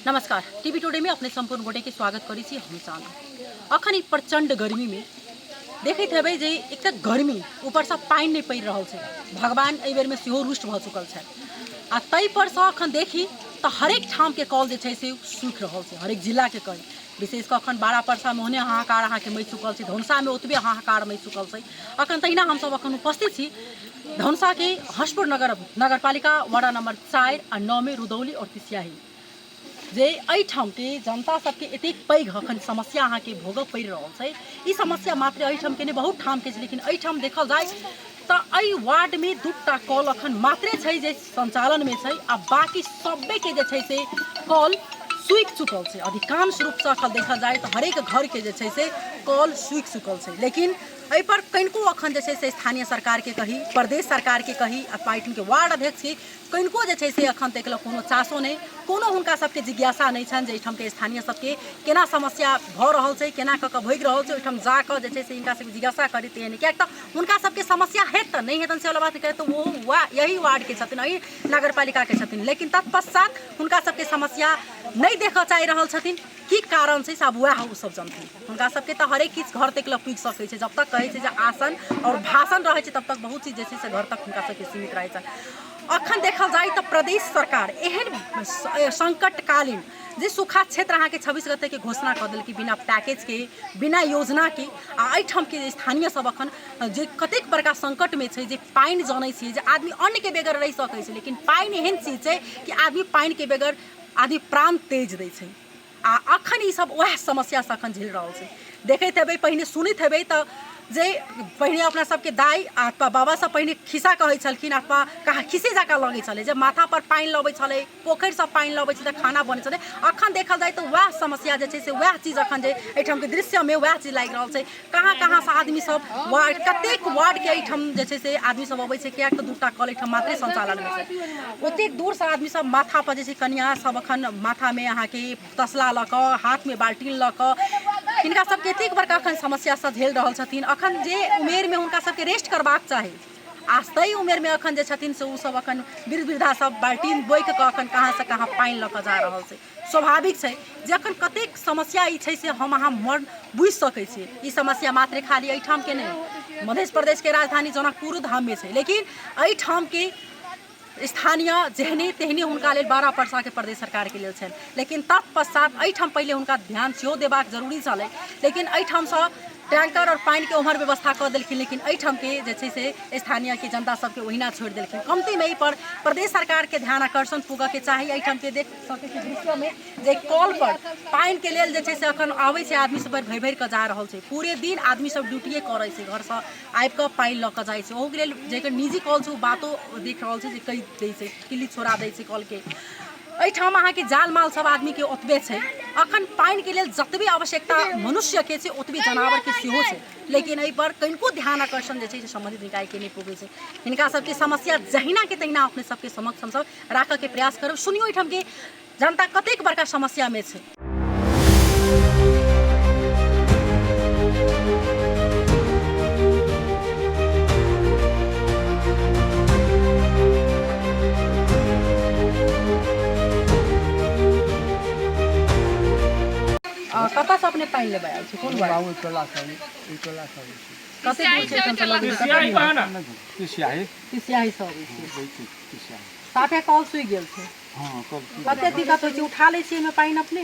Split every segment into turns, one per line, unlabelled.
नमस्कार, TV today में अपने संपूर्ण गोटे के स्वागत करै छी। हम साना अखन ई प्रचंड गर्मी में देखैत हेबै जे एक तऽ गर्मी, ऊपरसँ पानि नहि पड़ि रहल छै। भगवान एहि बेरमे सेहो रुष्ट भऽ चुकल छथि। आ ताहि परसँ अखन देखी तऽ हरेक ठामके कल जे छै से सूखि रहल छै, हरेक जिलाके कल। विशेष कऽ अखन बारा परसामे ओहने हाहाकार अहाँके मचि चुकल छै, धनुषामे ओतबे हाहाकार मचि चुकल छै। अखन तहिना हमसभ अखन उपस्थित छी धनुषाके हर्षपुर नगरपालिका वार्ड नंबर 4 आ 9 में रुदौली और तिसियाही, जे एहिठामके जनता सबके एतेक पैघ अखन समस्या अहाँके भोगऽ पड़ि रहल छै। ई समस्या मात्र एहिठामके नहि, बहुत ठामके छै, लेकिन एहिठाम देखल जाय तऽ एहि वार्डमे 2टा कल अखन मात्रे छै जे सञ्चालनमे छै आ बाँकी सबेके जे छै से कल सूखि चुकल छै। अधिकांश रूपसँ अखन देखल जाय तऽ हरेक घरके जे छै से कल सूखि चुकल छै। लेकिन एहिपर कनिको अखन जे छै से स्थानीय सरकारके कही, प्रदेश सरकारके कही अथवा एहिठामके वार्ड अध्यक्षके कनिको जे छै से अखन तक कोनो चासो नहि, कोनो हुनका सबके जिज्ञासा नहि छनि जे एहिठामके स्थानीय सबके केना समस्या भऽ रहल छै, केना कऽ कऽ भोगि रहल छै। ओहिठाम जाकऽ जे छै से हिनका सबके जिज्ञासा करी तेहन, किएक तऽ हुनका सबके समस्या हेत तऽ नहि हेतनि से वला बात नहि, तऽ ओ यही वार्डके छथिन, एहि नगरपालिकाके छथिन, लेकिन तत्पश्चात हुनका सबके समस्या नहि देखऽ चाहि रहल छथिन। की कारण छै से आब वएह ओ सब जनथिन। हुनका सबके तऽ हरेक किछु घर तक लए पुगि सकै छै। जब तक कहै छै जे आसन आओर भाषण रहै छै तब तक बहुत चीज जे छै से घर तक हुनका सबके सीमित रहै छनि। अखन देखल जाय तऽ प्रदेश सरकार एहन संकटकालीन जे सूखा क्षेत्र अहाँके 26 गतेके घोषणा कऽ देलकै बिना पैकेजके, बिना योजनाके, आ एहिठामके स्थानीय सब अखन जे कतेक बड़का संकटमे छै जे पानि जनै छियै जे आदमी अन्नके बगैर रहि सकै छै, लेकिन पानि एहन चीज छै कि आदमी पानिके बगैर आदमी प्राण तेज दै छै। आ अखन ई सब वएह समस्यासँ अखन झेल रहल छै। देखैत हेबै, पहिने सुनैत हेबै तऽ जे पहिने अपना सबके दाइ अथवा बाबा सब पहिने खिस्सा कहै छलखिन अथवा कहा खिस्से जकाँ लगै छलै जे माथा पर पानि लबै छलै, पोखरिसँ पानि लबै छलै, खाना बनै छलै। अखन देखल जाय तऽ वएह समस्या जे छै से वएह चीज अखन जे एहिठामके दृश्यमे वएह चीज लागि रहल छै। कहाँ कहाँसँ आदमी सब वार्ड, कतेक वार्डके एहिठाम जे छै से आदमी सब अबै छै, किएक तऽ 2टा कल एहिठाम मात्रे सञ्चालनमे छै। ओतेक दूरसँ आदमी सब माथा पर जे छै कनिया सब अखन माथामे अहाँके तसला लऽ कऽ, हाथमे बाल्टीन लऽ कऽ हिनका सबके एतेक बड़का अखन समस्यासँ झेल रहल छथिन। अखन जे उमेरमे हुनका सबके रेस्ट करबाक चाही आ ताहि उमेरमे अखन जे छथिन से ओसब अखन वृद्ध वृद्धा सब बाल्टीन बोकि कऽ अखन कहाँसँ कहाँ पानि लऽ कऽ जा रहल छै। स्वाभाविक छै जे अखन कतेक समस्या ई छै से हम अहाँ मन बुझि सकै छियै। ई समस्या मात्र खाली एहिठामके नहि, मध्य प्रदेशके राजधानी जनकपुरो धाममे छै, लेकिन एहिठामके स्थानीय जेहने तेहने हुनका लेल बारह परसाके प्रदेश सरकारके लेल छनि। लेकिन तत्पश्चात एहिठाम पहिले हुनका ध्यान सेहो देबाक जरूरी छलै, लेकिन एहिठामसँ टैंकर आओर पानिके ओम्हर व्यवस्था कऽ देलखिन, लेकिन एहिठामके जे छै से स्थानीयके जनता सबके ओहिना छोड़ि देलखिन। कमतीमे एहिपर प्रदेश सरकारके ध्यान आकर्षण पुगऽके चाही। एहिठामके देख सकै छी दृश्यमे जे कल पर पानिके लेल जे छै से अखन आबै छै आदमी सब भरि भरि कऽ जा रहल छै। पूरे दिन आदमी सब ड्यूटिए करै छै, घरसँ आबि कऽ पानि लऽ कऽ जाइ छै। ओहूके लेल जेकर निजी कल छै ओ बातो देख रहल छै जे कहि दै छै, किल्ली छोड़ा दै छै कलके। एहिठाम अहाँके जाल माल सब आदमीके ओतबे छै। अखन पानिके लेल जतबे आवश्यकता मनुष्यके छै ओतबे जनावरके सेहो छै, लेकिन एहिपर कनिको ध्यान आकर्षण जे छै से सम्बन्धित निकायके नहि पुगै छै। हिनका सबके समस्या जहिनाके तहिना अपने सबके समक्ष हमसब राखऽके प्रयास करब। सुनियौ एहिठामके जनता कतेक बड़का समस्यामे छै। कतऽसँ अपने पानि लेबै आयल छी? कोन वार्ड?
बाबू टोला सब, ई टोला सब छै।
कतेक दूर छै एहिठामसँ लगै?
तिसियाही।
तिसियाहीसँ अबै छी। साफे कल सूखि गेल छै।
हँ, कल।
कते दिक्कत होइ छै? उठा लै छियै एहिमे पानि अपने?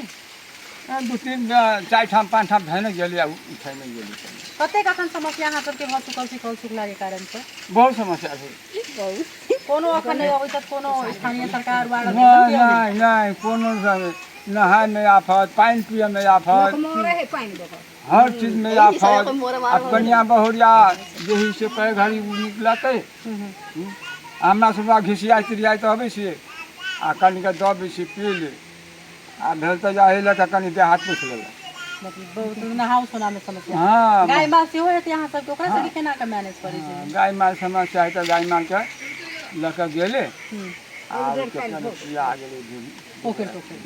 2 3 4 ठाम 5 ठाम धैने गेलियै, उठेने गेलियै।
कतेक अखन समस्या अहाँ सबके भऽ चुकल छै कल सुखलाके कारणसँ?
बहुत समस्या छै।
कोनो अखन नहि अबै छथि कोनो स्थानीय सरकार वार्ड?
नहि नहि नहि, कोनो नहायमे आफत, पानि पियैमे आफत, हर चीजमे आफत। आ कनिया बहुरिया जे हइ से कए घड़ी ओ निकलतै? हमरा सब घिसियाइ तिरियाइ तऽ अबै छियै आ कनिके दऽ दै छियै पी ले आ भेल तऽ जाहि लए कऽ कनि देह हाथ पोछि लेलक।
बहुत नहाउ सोनामे समस्या।
हँ।
गाय माल सेहो हेतै अहाँ सबके? ओकरा सबके केना कऽ मैनेज करै छै?
गाय माल समस्या है तऽ गाय मालके लऽ कऽ गेलै आ केतना रुपैआ आ गेलै।
पोखरि तोखरि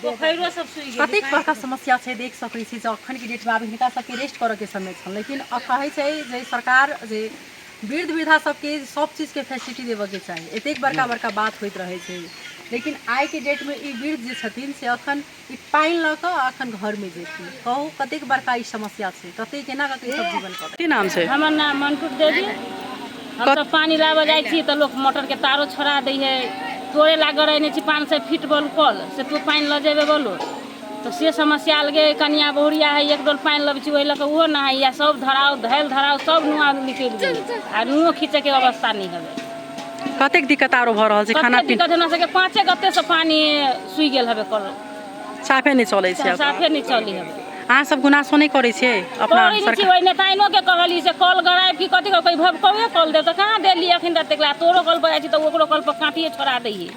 कतेक बड़का समस्या छै देख सकै छी जे अखनके डेटमे आब हिनका सबके रेस्ट करऽके समय छल, लेकिन कहै छै जे सरकार जे वृद्ध वृद्धा सबके सब चीजके फैसिलिटी देबऽके चाही। एतेक बड़का बड़का बात होइत रहै छै लेकिन आइके डेटमे ई वृद्ध जे छथिन से अखन ई पानि लऽ कऽ अखन घरमे जेथिन। कहू कतेक बड़का ई समस्या छै, कतेक केना कऽ के ई सब जीवन कटै। की नाम छै?
हमर नाम मंटू देवी। हमसब पानि लाबऽ जाइ छी तऽ लोक मोटरके तारो छोड़ा दै है, तोड़े ला गड़ै नहि छी 500 फीट बोलू कल से तू पानि लऽ जेबै बोलू तऽ से समस्या अलगे। कनिया बहुरिया है, एक डोल पानि लबै छी ओहि लऽ कऽ ओहो नहाइया, सब धराउ धैल धराउ सब नुआ निकलि गेल आ नुओ खींचैके अवस्था नहि हेबै।
कतेक दिक्कत आरो भऽ रहल छै? खाना
कते दिक्कत हमरा सबके 5 गते से पानि सुइ गेल हबे कल,
साफे नहि चलै छै,
साफे नहि चलै हबे।
अहाँ सब गुनासो नहि करै छियै अपना?
करै नहि छी। ओहि नेताइनो के कहली से कल गरायब की कथी कोइ भबकौए कल देब तऽ कहाँ देली अखन तक। तोरो कल पर जाइ छी तऽ ओकरो कल पर काँटिए छोड़ा दै है।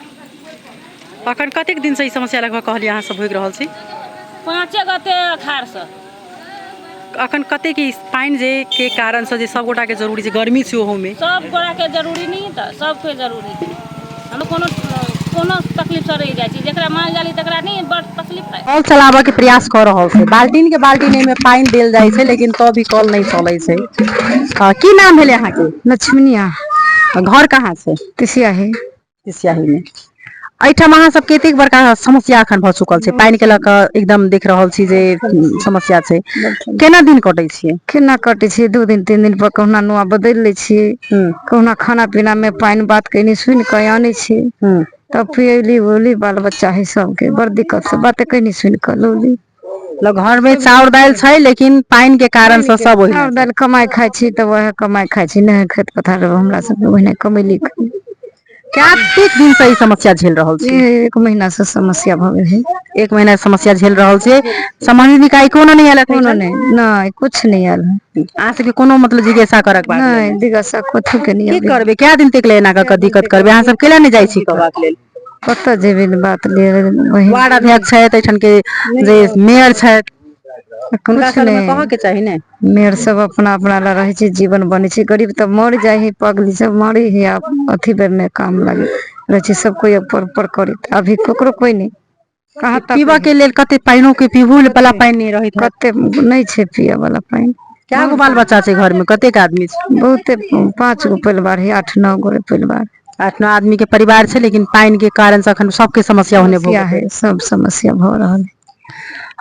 अखन कतेक दिनसँ ई समस्या लगभग कहलियै अहाँ सब भोगि रहल छी?
5 गते अखारसँ।
अखन कतेक ई पानि जे के कारणसँ जे सब गोटाके जरूरी छै, गर्मी छै ओहोमे
सब गोटाके जरूरी नहि तऽ सबके जरूरी छै। हम कोनो कोनो तकलीफसँ रहि जाइ छी, जकरा माल जाली तकरा नहि बड़ तकलीफ है।
कल चलाबऽ के प्रयास कऽ रहल छै, बाल्टीन के बाल्टीन एहिमे पानि देल जाइ छै लेकिन तो भी कल नहि चलै छै। की नाम भेलै अहाँके?
लक्ष्मीनिया।
घर कहाँ छै?
तिसियाही।
तिसियाही मे एहिठाम अहाँ सबके एतेक बड़का समस्या एखन भऽ चुकल छै पानि के लऽ कऽ, एकदम देख रहल छी जे समस्या छै, केना दिन कटै छियै?
केना कटै छियै, 2 दिन 3 दिन पर कहुना नुआ बदलि लै छियै, कहुना खाना पीना मे पानि बात कयनी सुनि कऽ आनै छियै, तब पियली उली। बाल बच्चा है सबके, बड़ दिक्कत से बाते कयनी सुनि कऽ लौली।
मतलब घर में चाउर दालि छै लेकिन पानि के कारण से सब ओहिना।
चाउर दालि कमाइ खाइ छी तऽ वएह कमाइ खाइ छी, नहि खेत पथार हमरा सबके, ओहिना कमैली।
कतेक दिन से ई समस्या झेल रहल छी?
1 महीना से समस्या भऽ गेल है।
1 महीना से समस्या झेल रहल छी, संबंधित निकाय कोनो नहि आयल?
कोनो नहि, नहि कुछ नहि आयल है।
अहाँ सबके कोनो मतलब जिज्ञासा करक बात
नहि, जिज्ञासा कथी के नहि।
की करबै, कए दिन तक ले एना कऽ दिक्कत करबै? अहाँ सब केला नहि जाइ छी कहबाक लेल?
कतऽ जेबै बात ले वही
वार्ड अध्यक्ष छथि एहिठाम के, जे मेयर छथि, हुनका
कुछ
सब
नहि
कहऽ के चाही ने।
मेयर सब अपना अपना ला रहै छै, जीवन बनै छै। गरीब तऽ मर जाइ है, पगली सब मरे है। आब अथी बेर मे काम लागे रहै छै सब कोइ ऊपर ऊपर करैत, अभी ककरो कोइ नहि कहाँ तक।
पीबऽ के लेल कते पानिओ के पीबू वाला पानि नहि रहैत हैत?
कते नहि छै पिए वाला पानि।
कए गो बाल बच्चा छै घर में, कतेक आदमी छै?
बहुते, 5 गो परिवार है, 8-9 गोरे परिवार।
8-9 आदमी के परिवार छै लेकिन पानि के कारण से अखन सबके समस्या होने भऽ
समस्या है, सब समस्या भऽ रहल है।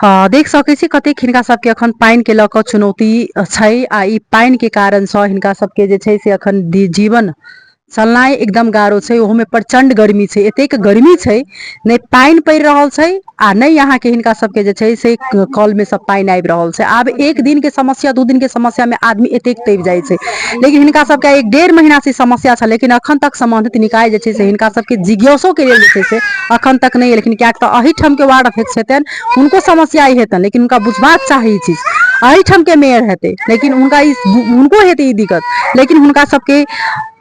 हँ, देख सकै छी कतेक हिनका सबके अखन पानि के लऽ कऽ चुनौती छै आ ई पानि के कारणसँ हिनका सबके जे छै से अखन जीवन चलनाइ एकदम गारो छै। ओहोमे प्रचंड गर्मी छै, एतेक गर्मी छै, नहि पानि पड़ि रहल छै आ नहि अहाँके हिनका सबके जे छै से कल मे सब पानि आबि रहल छै। आब 1 दिन के समस्या, 2 दिन के समस्या मे आदमी एतेक तबि जाइ छै, लेकिन हिनका सबके 1-1.5 महीना से समस्या छै, लेकिन अखन तक संबंधित निकाय जे छै से हिनका सबके जिज्ञासो के लेल जे छै से अखन तक नहि एलखिन। कियाक तऽ एहिठाम के वार्ड अध्यक्ष हेतनि, हुनको समस्या ई हेतनि, लेकिन हुनका बुझबाक चाही ई चीज। एहिठाम के मेयर हेतै लेकिन हुनका ई हुनको हेतै ई दिक्कत, लेकिन हुनका सबके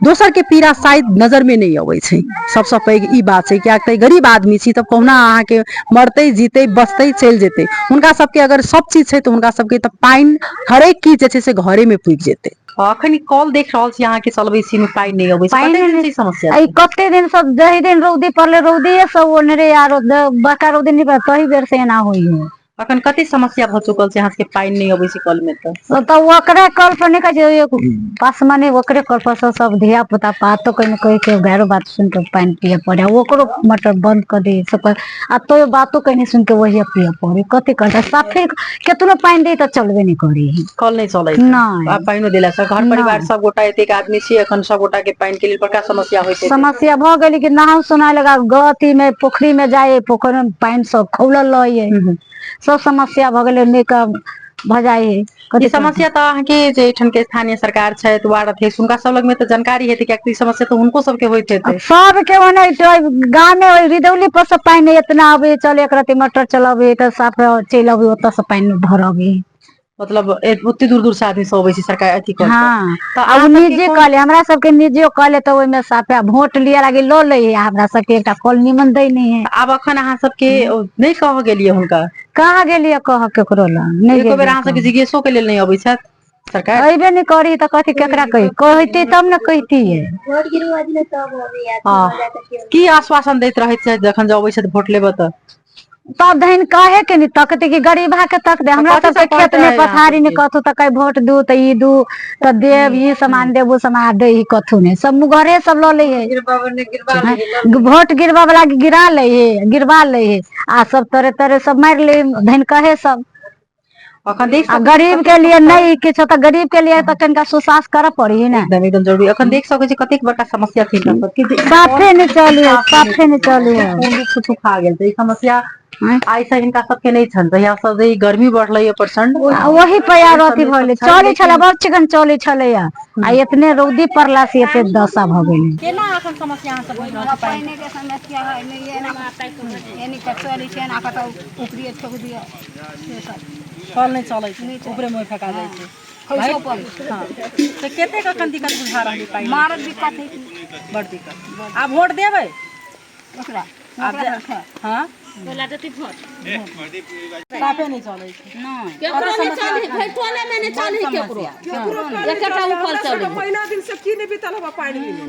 दोसर के पीड़ा शायद नजर में नहि अबै छै। सबसँ पैघ ई बात छै, कियाक तऽ गरीब आदमी छी तऽ कहुना अहाँके मरतै जीतै बचतै चलि जेतै। हुनका सबके अगर सब चीज छै तऽ हुनका सबके तऽ पानि हरेक चीज जे छै से घरे में पुगि जेतै। अखन ई कल देख रहल छी अहाँके चलबै छी, पानि नहि अबै छै,
पानि
कतेक दिन
नहि
से ई समस्या
ई
छै?
कते दिन सब जहि दिन रौदी पड़ले, रौदीए सब ओनरे आरो बड़का रौदी नहि पड़ल तही बेर से एना होइ है।
अखन कते समस्या भऽ चुकल छै अहाँ सबके पानि नहि अबै छै कल में तऽ?
तऽ ओकरे कल पर नहि कहै छै एक पास मने ओकरे कल पर से सब धिया पुता पातो कहि कहि के गारो बात सुन के पानि पिए पड़े, ओकरो मोटर बंद कर दे सब कर, आ तो बातो कहीं सुन के वही पिए पड़े। कते करते साफे केतनो पानि दे तऽ चलबे नहि करे है।
कल नहि चलै छै
नहि।
आ पानिओ देला से घर परिवार
नहि।
सब गोटा एतेक आदमी छी, अखन सब गोटा के पानि के लेल बड़का समस्या होइत हेतै।
समस्या भऽ गेली कि नहाउ सोनाय लगा अथी मे पोखरी मे जाइ, पोखरि मे पानि सब खौलल रहै, सब समस्या भऽ गेलै, नहि भऽ जाइ है।
ई
कथी
समस्या तऽ अहाँके जे एहिठाम के स्थानीय सरकार छथि, वार्ड अध्यक्ष, हुनका सब लग मे तऽ जानकारी हेतै, कियाकि ई समस्या तऽ हुनको सबके होइत हेतै।
सबके ओने गाँव मे ओहि रिदौली पर से पानि इतना अबै, चल एक रति मोटर चलबै तऽ साफ चलि अबै, ओतऽ से पानि भरबै।
मतलब ओते दूर दूर से आदमी सब अबै छै सरकार अथी कल पर।
हँ।
तऽ
आ
अहाँ
ओ
सबके
निजी
कोन
कल है, हमरा सबके निजियो कल है तऽ ओहिमे साफे वोट लिअ लागी लऽ लै है, हमरा सबके एकटा कल निमन दै नहि है।
तऽ आब अखन अहाँ सबके नहि कहऽ गेलियै हुनका?
कहाँ गेलियै कहऽ केकरो लग नहि
एको बेर
गेलियै
अहाँ सबके
कहऽ।
जिज्ञासो के लेल नहि अबै छथि सरकार?
अयबे नहि करी तऽ कथी केकरा कही, कहती तब ने कहितियै।
हँ, की आश्वासन दैत रहैत छथि जखन जे अबै छथि वोट लेबऽ तऽ?
तब धनि कहे के नहीं तकते कि गरीबा के तक दे हमरा
कथी
सबके
सब
खेत
पड़तै
में पथारी ने
अहाँ
कथू तऽ कहे वोट दू तऽ ई दू तऽ देब ई सामान देब ओ सामान दे ही कथू नहीं सब मुगरे सब लऽ लै है। वोट गिरबा वाला के गिरा लै है, गिरवा लै है, आ सब तरे तरे सब मारि लै धनि कहे सब।
अखन देख
आ गरीब के लिए नहीं किछो, तऽ गरीब के लिए तऽ कनिका सुसास करऽ पड़ी ने।
एकदम एकदम जरूरी। अखन देख सकै छी कतेक बड़का समस्या छै हिनका सबके जे
साफे नहि चलै है, साफे नहि चलै है।
पूर्ण रूप से सुखा गेल छै। ई समस्या आइ से हिनका सबके नहि छनि, जहिया सब ई गर्मी बढ़लै है प्रचंड
आ वही पर आर अथी भऽ गेलै। चलै छलै बड़ चिकन चलै छलैया, आ एतने रौदी पड़ला से एते दशा भऽ गेलै।
केना अखन समस्या अहाँ सब भोगि रहल छी पानि?
पानिके समस्या है नहि, एना एनी कऽ चलै छै, एना कऽ तऽ ऊपरिये ठोक दिअ, से सब।
कल नहि चलै छै, ऊपरे मुँह फेका जाइ छै।
खैसो पड़ै।
हँ, तऽ कतेक अखन दिक्कत बुझा रहल पानि?
मारत दिक्कत है की।
बड़ दिक्कत। आब वोट देबै
ओकरा?
आब हँ, साफे नहि चलै छै।
केकरो नहि चलै, भरि टोले मे नहि चलै केकरो, एकटा ऊपर चलै।
महीना दिन से की नहीं बीतल हवा पानी बिना।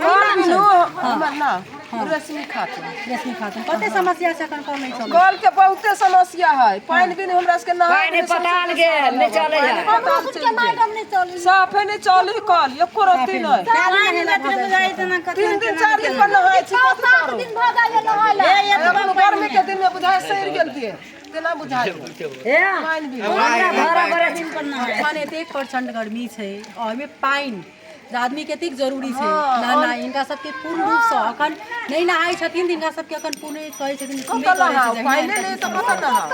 हमर नाम रश्मि खातून।
रेशमी खातून, कते समस्या छै अखन कल नहि चलै?
कल के बहुते समस्या है। पानि बिन हमरा सबके नहाय पताल गेल नहीं चले, साफे नहीं चले कल एको रत्ती नहीं। 3 दिन 4 दिन पर नहाय छी, कथी करू? एखन गर्मी के दिन में बुझाय सड़ि गेल देह, तेना बुझाय पानि बिन।
अखन एतेक प्रचंड गर्मी छै, ओहिमे पानि जे आदमी के एतेक जरूरी छै नहेनाइ, हिनका सबके पूर्ण रूपसँ अखन नहि नहाय छथिन तऽ हिनका सबके अखन पूर्ण कहै छथिन नहि
कतऽ
करै छै
नहाउ?
जहिना
पानिए
हिनका
नहि तऽ कतऽ नहाउ?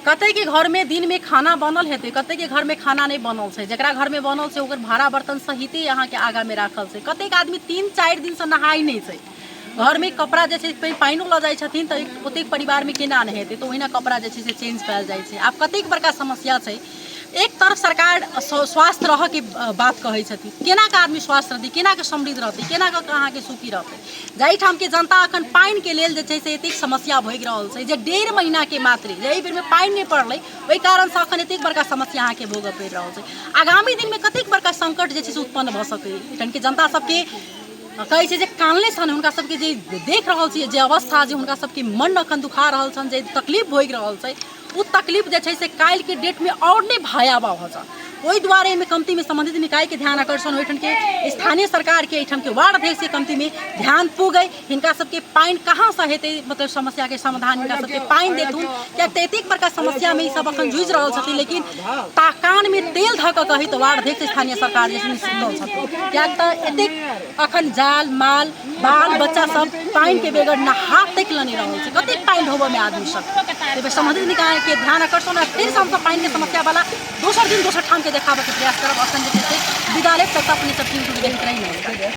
कते के घर में दिन में खाना बनल हेतै, कते के घर में खाना नहि बनल छै। जकरा घर में बनल छै ओकर भाड़ा बर्तन सहिते अहाँके आगा में राखल छै। कतेक आदमी 3-4 दिनसँ नहाय नहि छै। घर में कपड़ा जे छै पानिओ लऽ जाइ छथिन तऽ ओतेक परिवार में केना नहेतै, तऽ ओहिना कपड़ा जे छै से चेंज कयल जाइ छै। आब कतेक बड़का समस्या छै। एक तरफ सरकार स्वास्थ्य रहऽके बात कहै छथिन, केना कऽ आदमी स्वस्थ रहतै, केना कऽ समृद्ध रहतै, केना कऽ अहाँके सुखी रहतै, जाहिठामके जनता अखन पानिके लेल जे छै से एतेक समस्या भोगि रहल छै जे 1.5 महीनाके मात्रे जे एहि बेरमे पानि नहि पड़लै ओहि कारणसँ अखन एतेक बड़का समस्या अहाँके भोगऽ पड़ि रहल छै। आगामी दिनमे कतेक बड़का संकट जे छै से उत्पन्न भऽ सकैए। एहिठामके जनता सबके कहै छै जे कानले छनि, हुनका सबके जे देख रहल छियै जे अवस्था, जे हुनका सबके मन अखन दुखा रहल छनि, जे तकलीफ भोगि रहल छै, ओ तकलीफ जे छै से काल्हिके डेटमे आओर नहि भयावह भऽ जायत। ओहि दुआरे एहिमे कमतीमे सम्बन्धित निकायके ध्यान आकर्षण, ओहिठामके स्थानीय सरकारके, एहिठामके वार्ड अध्यक्षके कमतीमे ध्यान पुगै। हिनका सबके पानि कहाँसँ हेतै, मतलब समस्याके समाधान हिनका सबके पानि देथुन, किएक तऽ एतेक बड़का समस्यामे ई सब अखन जूझि रहल छथिन। लेकिन कानमे तेल धऽ कऽ कही तऽ वार्ड अध्यक्ष स्थानीय सरकार जे छै सुतल छथिन, किएक तऽ एतेक अखन जाल माल बाल बच्चा सब पानिके बेगर नहा तक लऽ नहि रहल छै। कतेक पानि ढोबऽमे आदमी सब? ताहि सम्बन्धित निकायके ध्यान आकर्षण आ फेरसँ हमसब पानिके समस्या वाला दोसर दिन दोसर ठामके देखाबऽके प्रयास करब। अखन जे छै से विदा लेब, तब अपने सब टीम देखैत रही। नमस्कार।